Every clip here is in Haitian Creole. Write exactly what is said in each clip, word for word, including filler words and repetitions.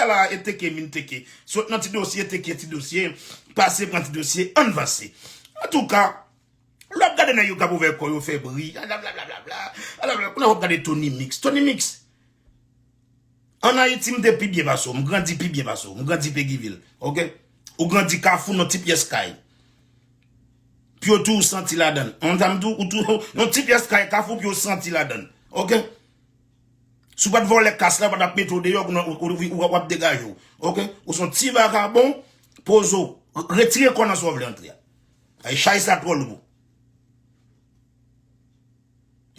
la, e teke, min teke. Sot nan ti dosye, teke ti dosye, pase pran ti dosye, ann vanse. Antouka, lè w ap gade nèg yo k ap ouvè kò yo, fè bri, blablabla, blablabla, kounye a w ap gade Tony Mix. Tony Mix, ann Ayiti, m te pi byen pase w, m grandi pi byen pase w, m grandi Peguiville, oke? Ou grandi Kafou, nan ti pyès kay. Pye w tou, ou santi ladan l. Ou konn sa m di w, ou tou, nan ti pyès kay Kafou, pye w santi ladan l, oke? Si w pa t vòlè kas la, yo pa t ap mete w deyò, ou, ou, ou, ou, w ap degaje w. Oke? Ou se yon ti vakabon, poze w. Retire kò w nan sa w vle antre a. Ay, chay sa twò lou pou w.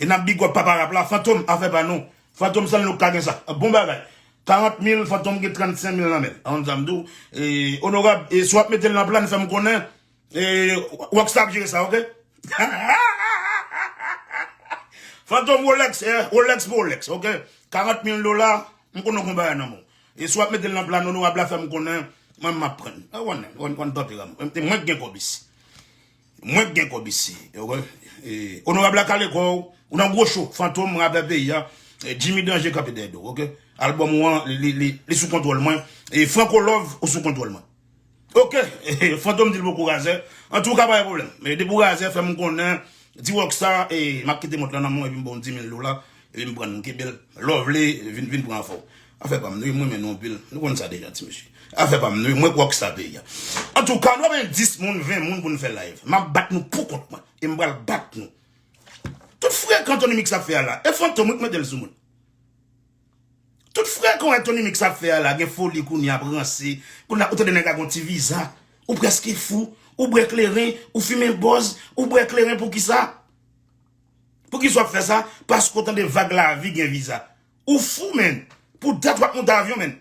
E n ap big up papa rap la, Fantom, afè pa nou. Fantom san nou ka gen sa. Bon bagay. Karant mil, Fantom gen trannsenk mil nan men l. Ou konn sa m di w. E, onorab, e, si w ap mete l nan plan, fè m konnen. E, Rockstar ap jere sa, oke? Fantom Rolex, eh, Rolex pou Rolex, oke? Karant mil dola, m konnen w gon bagay nan men w. E si w ap mete l nan plan, onorab la fè m konnen, mwen m ap pran. E, w konn, w konn, w konn tanperaman. Mwen, mwen k gen kòb isi. Mwen k gen kòb isi, oke? E, onorab la kale kò w, ou nan gwo cho, Fantom, rapè peyi a. E, Jimmy Danger kanpe dèyè do w, oke? Albòm ou an, li, li, li, li sou kontwòl mwen. E, Franco Love, ou sou kontwòl mwen. Oke, Fantom di l poko razè. Antouka, pa gen pwoblèm. Men depi w razè, fè m konnen, di Rockstar, e, m ap kite mont lan nan men w, epi m ba w di mil dola, epi m pran l, m kenbe l. Lè w vle, vin, vin pran afè w. Afè pa m, nou, m renmen nou anpil. Nou konn sa deja, ti mesye. Afè pa m, nou, mwen k Rockstar peyi a. Antouka, nou ap gen dis moun, ven moun pou n fè live. M ap bat nou pou kont mwen. E m pral bat nou. Tout frekan Tony Mix ap fè a la. E Fantom, wi, k mete l sou moun. Tout frekan wè Tony Mix ap fè a la, gen foli kounye a, ap ranse. Kounye a, ou tande nèg la gon ti viza. Ou prèske fou. Ou bwè kleren, ou fimen bòz, ou bwè kleren poukisa? Poukisa w ap fè sa? Paske w tande vag lavi gen viza. Ou fou, menn. Pou dat w ap monte avyon, menn.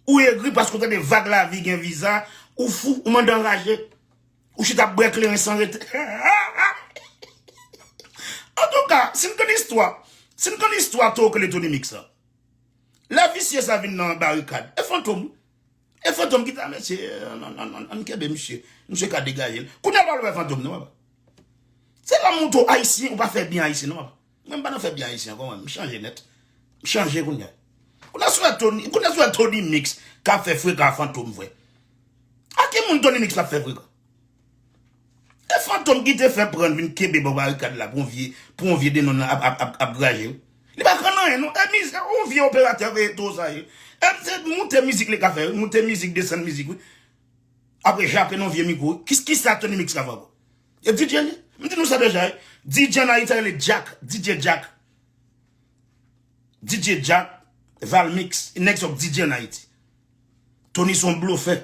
Ou egri paske w tande vag lavi gen viza. Ou fou, ou mande anraje. Ou chita ap bwè kleren san rete. Antouka, si n konn istwa, si n konn istwa towo k rele Tony Mix la, lè visye sa vin nan barikad, e Fantom. E Fantom ki ta, mesye, ann, ann, ann, ann, ann kenbe misye. Misye ka degaje l. Kounye a l pa vle wè Fantom, non, papa. Se lè m montre w Ayisyen, ou pa fè byen Ayisyen, non, papa. Mwen, m pa nan fè byen Ayisyen ankò, mwen. M chanje nèt. M chanje kounye a. Kounye a si w wè Tony, kounye a si w wè Tony Mix k ap fè frekan a Fantom vre. A ki moun Tony Mix p ap fè frekan? E Fantom ki te fè pran vin kenbe bò barikad la pou yon vye, pou yon vye denon nan ap, ap, ap, ap graje, wi. Li pa konn anyen, non. E miz-, e yon vye operatè veye towo sa ye. E se moute mizik li ka fè, wi. Moute mizik, desann mizik, wi. Apre jape nan vye mikwo, wi. Ki, kisa Tony Mix ka fè ankò? E D J li? M di nou sa deja, wi. D J an Ayiti rele Jack, D J Jack. D J Jack, Valmix, nèg sa k D J an Ayiti. Tony se yon blofè.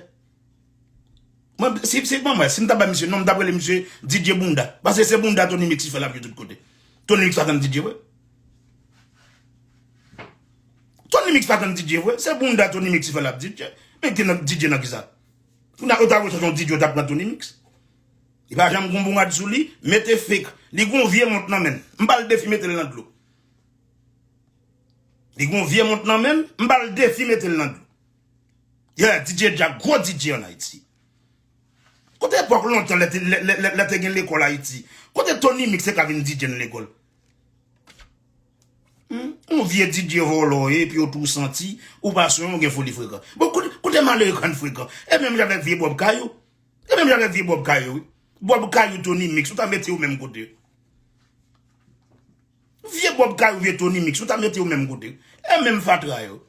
Mwen, si, si, mwen, mwen, si m ta bay misye non, m ta rele misye D J Bounda. Paske se bounda Tony Mix ki fè l ap jwe tout kote. Tony Mix pa konn D J vre. Tony Mix pa konn D J vre. Se bounda Tony Mix ki fè l ap D J. Men te nan D J nan kisa? Pou n ta rechèche yon D J, yo t ap pran Tony Mix. Li pa janm gon bon rad sou li, mete fake. Li gon vye mont nan men l. M ba l defi mete l nan dlo. Li gon vye mont nan men l, m ba l defi mete l nan dlo. Yeah, D J Jack, gwo D J an Ayiti. Kote epòk lontan lè te, lè, lè, lè, lè te gen lekòl Ayiti? Kote Tony Mix te ka vin D J nan lekòl? Hmm? Yon vye D J vòlò w ye, epi w tou santi, ou pa sonje w gen foli frekan. Bon, koute, koute malere grann frekan. E menm jan avèk vye Bòb Kayou. E menm jan avèk vye Bòb Kayou, wi. Bòb Kayou, Tony Mix, ou ta mete yo menm kote. Vye Bòb Kayou, vye Tony Mix, ou ta mete yo menm kote. E menm fatra yo.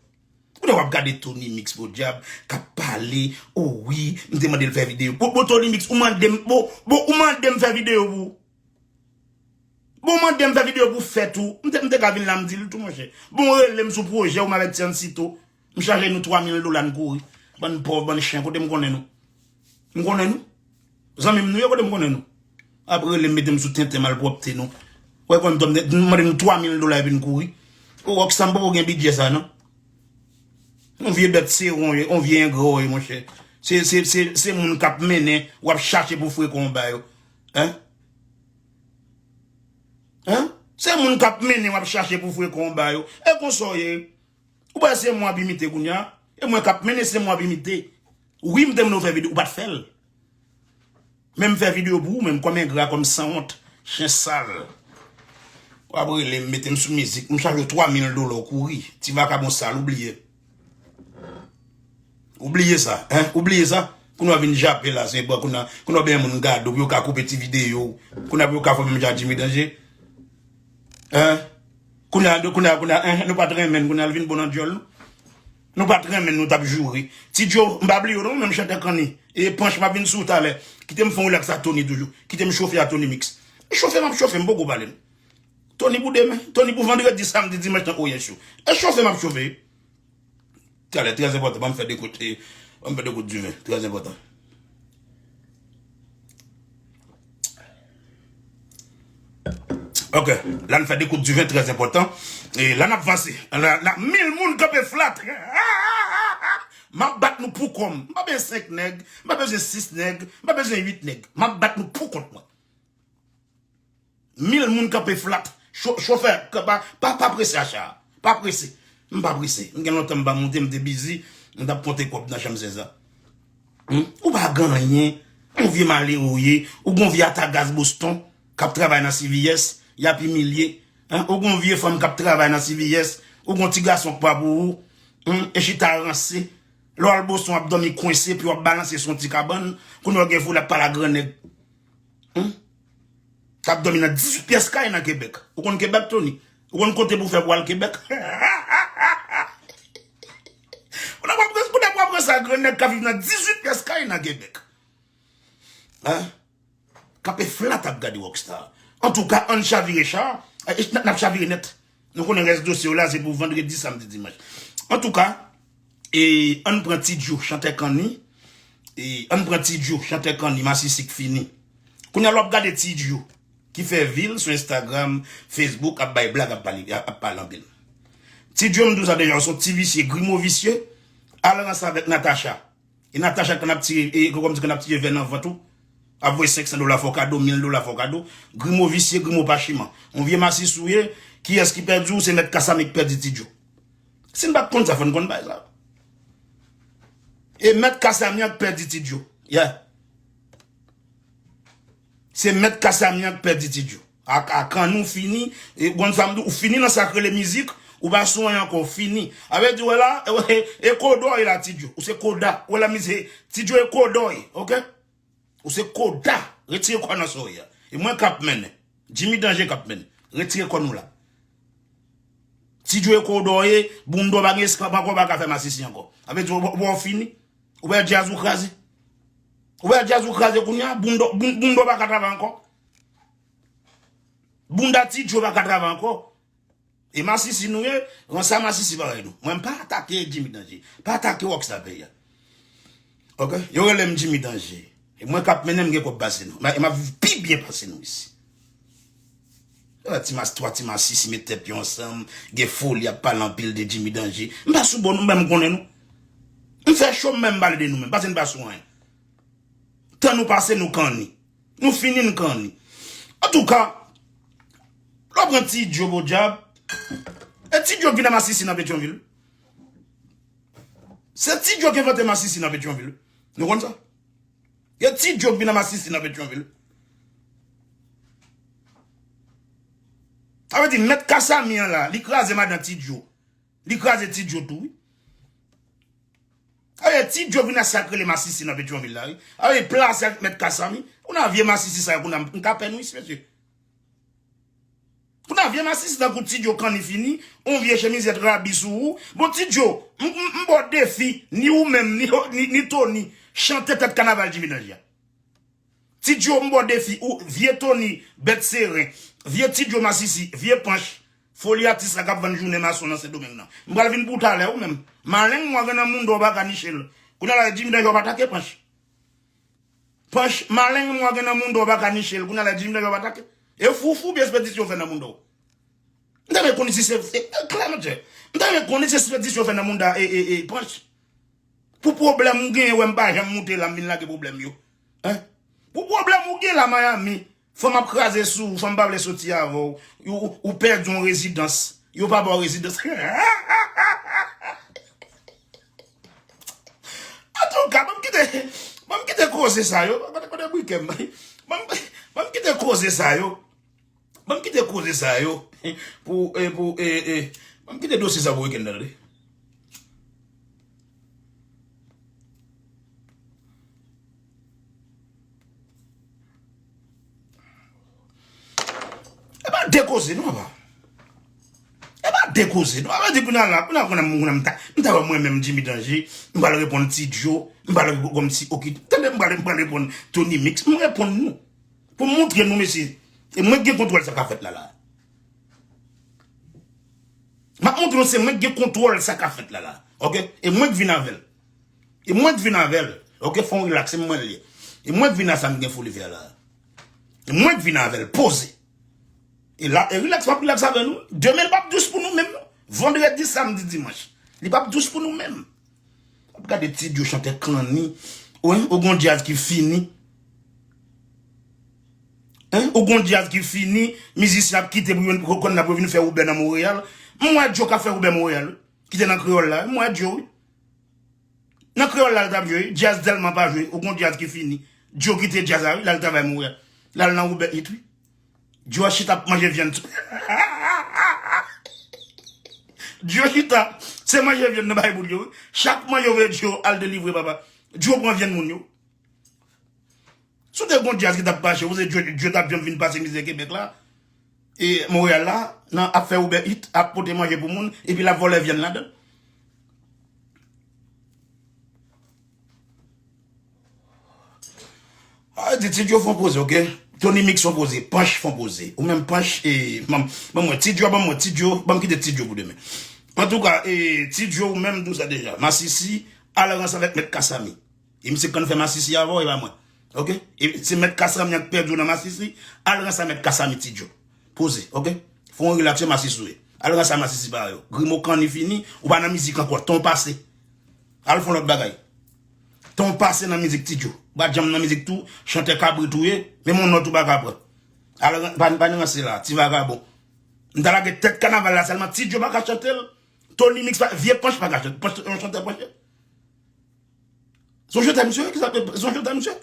Kounye a w ap gade Tony Mix, podyab, k ap pale, o wi, m te mande l fè videyo. Bon, bon, Tony Mix, ou mande m, bon, bon, ou mande m fè videyo pou ou. Bon, ou mande m fè videyo pou w fè tou. M te, m te ka vin la, m di l tou, monchè. Bon, rele m sou pwojè w, m avèti an sito. M chaje nou twa mil dola, n kouri. Bann pòv, bann chen, kote m konnen nou? M konnen nou? Zanmi m nou ye, kote m konnen nou? Ap rele m, mete m sou tenten malpwòpte nou. Wè, konn m mande nou twa mil dola epi n kouri. O, Rockstar, m poko gen bidjè sa, non. Yon vye bèt sewon w ye, yon vye engra w ye, monchè. Se, se, se, se moun k ap mennen, w ap chache pou frekan w ba yo. Hein? Hein? Se moun k ap mennen w ap chache pou frekan w ba yo. E konsa w ye. Ou pa wè se mwen w ap imite kounye a? E mwen k ap mennen, se mwen w ap imite. Wi, m te mande w fè videyo, ou pa t fè l. Men m fè videyo pou ou, men m kòm engra, kòm sanwont, chen sal. W ap rele m, mete m sou mizik, m chaje w twa mil dola, w kouri. Ti vakabon sal, ou bliye. Ou bliye sa, hein? Ou bliye sa? Kounye a w vin jape la, se bon, kounye a, kounye a w benyen moun gade w, pou yo ka koupe ti videyo w. Kounye a pou yo ka fè w menm jan ak Jimmy Danje. Hein? Kounye a, kounye a, kounye a, hein, nou pa t renmen n, kounye a l vin bon nan dyòl nou. Nou pa t renmen n, nou t ap joure. Ti Djo, m pa bliye w non, menm chantè kanni. E Panch, m ap vin sou ou talè. Kite m fè yon relaks ak Tony toujou. Kite m chofe ak Tony Mix. E chofe m ap chofe, m poko pale non. Tony pou demen. Tony pou vandredi, samdi, dimanch nan Orient Show. E chofe m ap chofe. Talè, trè enpòtan. Ban m fè de kout, e, ban m fè de kout diven. Trè enpòtan. Ok, la n fè de kout diven, trè enpòtan. E la n ap vanse. La, la, mil moun kanpe flat. M ap bat nou pou kò m. M pa bezwen senk nèg, m pa bezwen sis nèg, m pa bezwen uit nèg. M ap bat nou pou kont mwen. Mil moun kanpe flat. Cho-, chofè, pa, pa, pa prese acha a. Pa prese. M pa prese. M gen lontan m pa monte, m te bizi. M t ap konte kòb nan chanm sèz la. Hmm? Ou pa gen anyen. Ou vye malere ou ye. Ou gon vye ata gaz Boston k ap travay nan C V S. Y ap imilye. Hein? Ou gon vye fanm k ap travay nan C V S. Ou gon ti gason k pa pou ou. Hmm? E chita ranse. Lè w al Boston, w ap dòmi kwense, epi w ap balanse sou yon ti kabann. Kounye a w gen foul ap pale ak grannèg. Hmm? K ap dòmi nan dizuit pyès kay nan Kebèk. Ou konn Kebèk, Tony? Ou konn kote pou fè pou al Kebèk? Ou nan pran, ou nan pran sa, grannèg k ap viv nan dizuit pyès kay nan Kebèk. Hein? Kanpe flat ap gade Rockstar. Antouka, ann chavire cha. E, n, n ap chavire nèt. Nou konnen rès dosye yo la, se pou vandredi, samdi, dimanch. Antouka, e, ann pran Ti Djo, chantè kanni. E, ann pran Ti Djo, chantè kanni, masisi k fini. Kounye a, lè w ap gade Ti Djo, ki fè vi l sou Instagram, Facebook, ap bay blag, ap pale, ap pale anpil. Ti Djo, m di w sa deja, se yon ti visye, grimo visye, al ranse avèk Natacha. E Natacha k konn ap tire, e, kòm di konn ap tire vè nan vant ou. Ap voye senk san dola fè w kado, mil dola fè w kado. Grimo visye, grimo pachiman. Yon vye masisi w ye, kiyès ki pèdi w, se Mèt Kasami k pèdi Ti Djo. Si n pa t konn sa, fò n konn bagay sa. E Mèt Kasami an k pèdi Ti Djo. Yeah. Se Mèt Kasami an k pèdi Ti Djo. A, a kanni w fini, e, ou konn sa m di w, ou fini nan sa k rele mizik, ou pa sou anyen ankò, ou fini. A vle di, wè la, e, e, e koda w ye la, Ti Djo. Ou se koda. Wè la, mizè, Ti Djo e koda w ye, oke? Ou se koda. Retire kò w nan sa w ye a. E mwen k ap mennen. Jimmy Danje k ap mennen. Retire kò nou la. Ti Djo e koda w ye, bounda w pa gen eskanp ankò, w pa ka fè masisi ankò. A vle di, w, w, w fini. Ou wè djaz ou kraze. Ou wè djaz ou kraze kounye a, bounda, boun-, bounda w pa ka travay ankò. Bounda Ti Djo pa ka travay ankò. E masisi nou ye, ranse a masisi parèy nou. Mwen m pa atake Jimmy Danje. Pa atake Rockstar peyi a. Oke? Yo rele m Jimmy Danje. E mwen k ap mennen, m gen kòb pase nou. E m ap viv pi byen pase nou isi. Twa ti mas-, twa ti masisi met tèt yo ansanm, gen foli ap pale anpil de Jimmy Danje. M pa sou bò nou, m menm konnen nou. M fè cho m menm pale de nou menm, paske n pa sou anyen. Tan nou pase, nou kanni. Nou fini, n kanni. Antouka, lè w pran Ti Djo podyab, e Ti Djo k vin nan masisi nan Petyonvil. Se Ti Djo k envante masisi nan Petyonvil. Nou konn sa? E Ti Djo k vin nan masisi nan Petyonvil. Sa vle di, Mèt Kasami an la, li kraze madan Ti Djo. Li kraze Ti Djo tou, wi. Aye, Ti Djo vin nan sa k rele masisi nan Petyonvil la, wi. Aye, plase ak Mèt Kasami. Kounye a vye masisi sa yo, kounye a m ka pè nou isi, mesye. Kounye a vye masisi tankou Ti Djo kanni fini, yon vye chemizèt rabi sou ou. Bon, Ti Djo, m, m, m ba w defi, ni ou menm, ni, ni, ni Tony, chante tèt kanaval Jimmy Danje a. Ti Djo, m ba w defi, ou, vye Tony, bèt seren, vye Ti Djo masisi, vye Panch, foli atis la k ap vann jounen mason nan Sendomeng nan. M pral vin pou talè, ou menm. Maleng mwa gen nan moun dò w pa ka niche l. Kounye a la, Jimmy Danje w pa atake Panch. Panch, maleng mwa gen nan moun dò w pa ka niche l. Kounye a la, Jimmy Danje w pa atake. E foufou byen ekspedisyon fè nan moun dò w. M ta renmen konnen si se, e, e, klè, monchè. M ta renmen konnen si se ekspedisyon fè nan moun dò w, e, e, e, Panch. Pou pwoblèm ou genyen, wè m pa janm moute la, m vin lage pwoblèm yo. Hein? Pou pwoblèm ou gen la Miami, fanm ap kraze sou ou, fanm pa vle soti avè w, ou, ou, ou pèdi yon rezidans, yo pa ba w rezidans. Antouka, ban m kite, ban m kite koze sa yo, kote, kote briken m? Ban m, ban m kite koze sa yo. Ban m kite koze sa yo pou, e, pou, e, e, ban m kite dosye sa pou wikenn nan, tande. De koze, non, papa. E pa de koze, non. Papa di kounye a la, kounye a, kounye a, kounye a, m ta, m ta wè mwen menm Jimmy Danger, m pral reponn Ti Djo, m pral kòmsi, oke, tande, m pral, m pral reponn Tony Mix, m reponn nou. Pou m montre nou, mesye, e mwen ki gen kontwòl sa k ap fèt la, la. M ap montre nou se mwen ki gen kontwòl sa k ap fèt la, la. Oke? E mwen ki vin avè l. E mwen ki vin avè l. Oke? Fè yon rilaks, se mwen l ye. E mwen ki vin a sa m gen fouli fè la. E mwen ki vin avè l. Poze. E la, e rilaks, m ap rilaks avè nou. Demen, l p ap dous pou nou menm, non. Vandredi, samdi, dimanch. Li p ap dous pou nou menm. W ap gade Ti Djo chantè kanni. Wi, ou gon djaz ki fini. Hein? Ou gon djaz ki fini, mizisyen ap kite pou yo konn ap vin fè Uber nan Monreyal. M wè Djo k ap fè Uber Monreyal, wi. Ki te nan Kreyòl la, wi. M wè Djo, wi. Nan Kreyòl la, l t ap jwe, wi. Djaz tèlman pa jwe, ou gon djaz ki fini. Djo kite djaz la, wi, l al travay Monreyal. L al nan Uber Eats, wi. Djo chita ap manje vyann. Djo chita, se manje vyann nan bay moun yo, wi. Chak manje yo voye Djo al delivre, papa. Djo pran vyann moun yo. Si w te gon djaz ki t ap mache, ou se Djo, Djo t ap janm vin pase mizè Kebèk la, e Monreyal la, nan ap fè Uber Eats, ap pote manje pou moun, epi l ap vòlè vyann ladan l. A, di Ti Djo fè yon poze, oke? Tony Mix fè yon poze, Panch fè yon poze. Ou menm Panch, e, ban m, ban m wè, Ti Djo, ban m wè, Ti Djo, ban m kite Ti Djo pou demen. Antouka, e, Ti Djo, ou menm, m di w sa deja. Masisi, al rans avèk Mèt Kasami. E misye k konn fè masisi avè w, e pa mwen. Oke? E se Mèt Kasami an k pèdi w nan masisi, al rans a Mèt Kasami, Ti Djo. Poze, oke? Fè yon rilaks, se masisi w ye. Al rans a masisi pa yo. Grimo kanni fini, ou pa nan mizik ankò, tan w pase. Al fè yon lòt bagay. Tan w pase nan mizik, Ti Djo. Ou pa janm nan mizik tou, chantè kabrit ou ye, menm yon nòt ou pa ka pran. Al ran-, pa, pa nan ranse la, ti vagabon. M ta lage tèt kanaval la sèlman, Ti Djo pa ka chante l. Tony Mix pa, vye Panch pa ka chante, Panch, yon chantè Panch. Se yon chantè misye, ki sa, se yon chantè misye.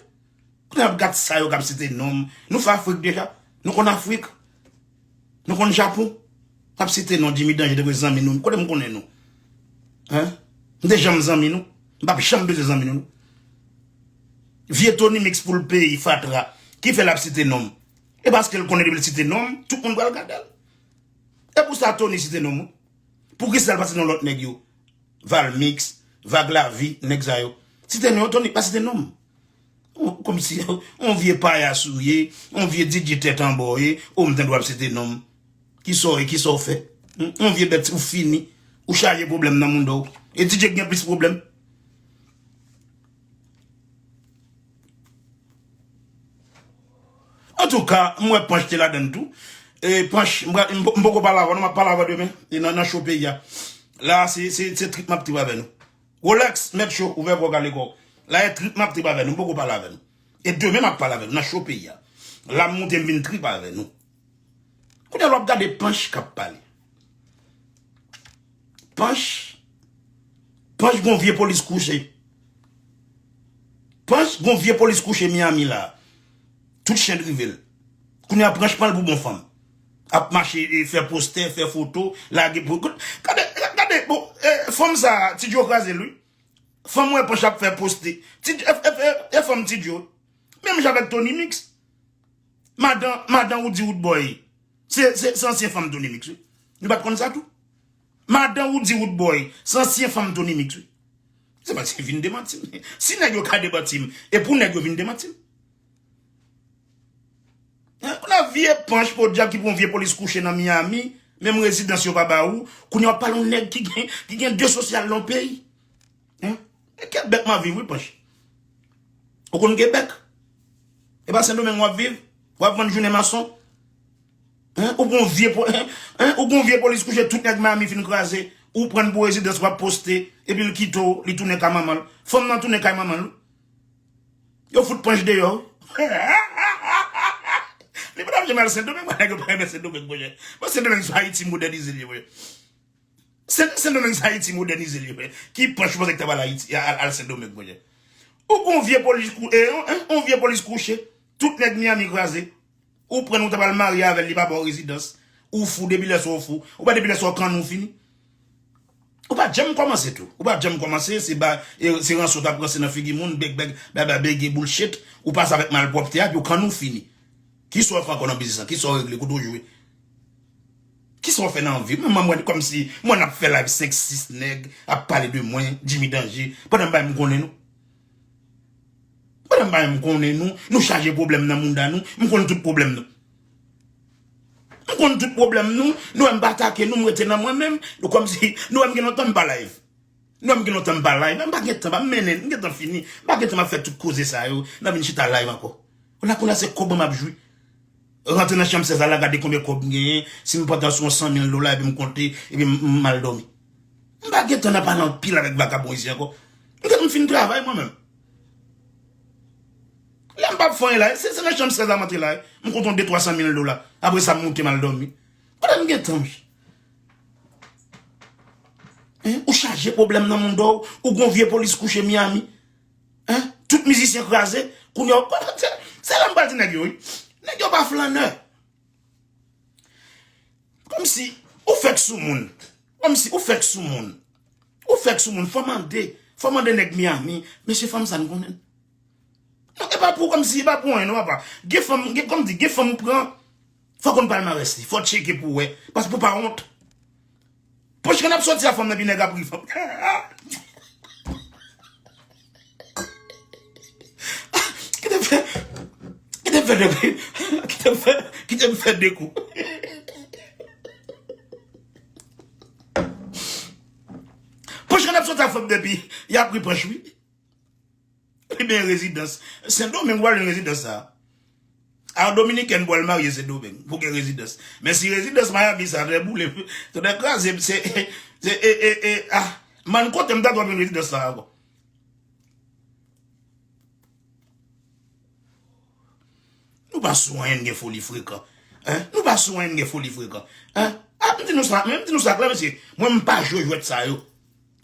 Kounye a ap gad sa yo k ap site non m. Nou fè Afrik deja. Nou konn Afrik. Nou konn Japon. N ap site non Jimmy Danger, te vre zanmi nou. Kote m konnen nou? Hein? M te janm zanmi nou? M p ap janm bezwen zanmi nou, non. Vye Tony Mix pou l peyi fatra. Ki fè l ap site non m? E paske l konnen depi l site non m, tout moun pral gade l. E pou sa Tony site non m, wi. Poukisa l pa site non lòt nèg yo? Valmix, Vag Lavi, nèg sa yo. Site non yo, Tony pa site non m. Ou, kòmsi, yon vye payas ou ye, yon vye D J tèt anba w ye, ou m tande w ap site non m. Kisa w ye, kisa w fè? Hmm? Yon vye bèt, ou fini. Ou chaje pwoblèm nan mouda w. E D J k gen plis pwoblèm. Antouka, m wè Panch te ladann tou. E Panch, m, m, m poko pale avè w, non, m ap pale avè w demen. E nan, nan show peyi a. La, se, se, se trip m ap trip avè nou. Rolex, mèt cho, ouvè kò w, kale kò w. La, e trip m ap trip avè nou, m poko pale avè nou. E demen m ap pale avè nou, nan show peyi a. La, m moute, m vin trip avè nou. Kounye a, lè w ap gade Panch k ap pale. Panch, Panch gon vye polis kouche. Panch gon vye polis kouche Miami la. Tout chen drive l. Kounye a Panch pran l pou bon fanm. Ap mache, e, fè postè, fè foto, lage pou, gade, gade, bon, e, fanm sa, Ti Djo kraze l, wi. Fanm wè Panch ap fè poste. Ti Djo, e, e, e, e fanm Ti Djo. Menm jan avèk Tony Mix. Madan, madan Woody Woodboy. Se, se, se ansyen fanm Tony Mix, wi. Nou pa t konn sa tou? Madan Woody Woodboy, se ansyen fanm Tony Mix, wi. Se pa ti vin demanti m. Si nèg yo ka demanti m, e pou nèg yo vin demanti m. Hein, kounye a vye Panch podyab ki pran vye polis kouche nan Miami, menm rezidans yo pa ba ou, kounye a w ap pale yon nèg ki gen, ki gen de sosyal nan yon peyi. Hein? E Kebèk m ap viv, wi, Panch. Ou konn Kebèk? E pa Sendomeng w ap viv? W ap vann jounen mason? Hein? Ou gon vye po-, hein? Hein? Ou gon vye polis kouche, tout nèg Miami fin kraze. Ou pran pou rezidans, w ap poste, epi l kite w, li tounen kay manman l. Fanm nan tounen kay manman l, wi. Yo fout Panch deyò, wi. Li pa t ap janm al Sendomeng, nèg yo pa renmen Sendomeng, monchè. Bon, Sendomeng se Ayiti modènize l ye, monchè. Sen, Sendomeng se Ayiti modènize l ye, monchè. Ki Panch ou panse ki t ap al Ayiti, al, al Sendomeng, monchè? Ou gon vye polis kou-, e, yon, yon, yon vye polis kouche. Tout nèg Miami kraze. Ou pran l, ou ta pral marye avè l, li pa ba w rezidans. Ou fou, depi lè sa w fou. Ou pa depi lè sa w kanni w fini. Ou pa janm kòmanse tou. Ou pa janm kòmanse, se ba, e, se ranse w t ap ranse nan figi moun, bèk, bèk, bèk, bèk, bèk, bullshit. Ou pase avèk malpwòpte a, epi w kanni w fini. Kisa w fè ankò nan biznis lan? Kisa w regle? Kote w jwe? Kisa w fè nan vi? Mwen, mwen, mwen, kòmsi mwen ap fè live senk, sis nèg ap pale de mwen, Jimmy Danger, pandan m pa menm konnen nou. Pandan m pa menm konnen nou, nou chaje pwoblèm nan mounda nou, m konn tout pwoblèm nou. M konn tout pwoblèm nou, nou wè m pa atake nou, m rete nan mwen menm, nou kòmsi, nou wè m gen lontan m pa live. Nou wè m gen lontan m pa live, m pa gen tan, m ap mennen, m gentan fini, m pa gen tan m ap fè tout koze sa yo, n a vin chita live ankò. Ou la kounye a se kòb mwen m ap jwi. Rantre nan chanm sèz la, la gade konbyen kòb m genyen, si m pantan sou yon san mil dola, epi m konte, epi m, m al dòmi. M pa gen tan nan pale anpil avèk vagabon isi ankò. M gentan fin travay mwen menm. Lè m p ap fè anyen la, se, se nan chanm sèz la m antre la, m konte yon de twa san mil dola. Apre sa, m moute m al dòmi. Kote m gen tan, wi? Hein? Ou chaje pwoblèm nan mounda w, ou gon vye polis kouche Miami. Hein? Tout mizisyen kraze, kounye a, se, se la m pral di nèg yo, wi. Nèg yo pa flannè. Kòmsi ou fèk sou moun. Kòmsi ou fèk sou moun. Ou fèk sou moun, fò mande, fò mande nèg Miami, mesye fanm sa n konnen. Non, e pa pou, kòmsi, e pa pou anyen, non, papa. Gen fanm, gen, kòm di, gen fanm ou pran, fò konn palmarès li, fò tcheke pou wè, paske pou pa wont. Pòch kan ap sòti a fanm nan, pi nèg ap ri fanm. Kite m fè, kite m fè de kou. Kite m fè, kite m fè de kou. Pòch kan ap sòti a fanm depi, y ap ri pòch, wi. Li gen rezidans. Sendomeng, ou al jwenn rezidans sa. A, Dominikèn pou al marye Sendomeng, pou gen rezidans. Men si rezidans Miami sa, tè boule, tè kraze, se, se, e, e, e, ah, man kote m ta dwe jwenn rezidans sa ankò. Nou pa sou anyen, n gen foli frekan. Hein? Nou pa sou anyen, n gen foli frekan. Hein? Ah, m di nou sa, men m di nou sa klè, mesye. Mwen, m pa jwe jwèt sa yo.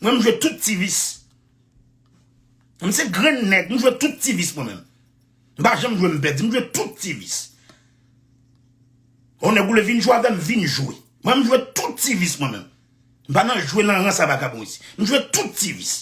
Mwen, m jwe tout ti vis. Mwen, se grenn nèg, m jwe tout ti vis mwen menm. M pa janm jwe m pèdi, m jwe tout ti vis. Yon nèg ou vle vin jwe avè m, vin jwe. Mwen, m jwe tout ti vis mwen menm. M pa nan jwe nan rans a vagabon isi. M jwe tout ti vis.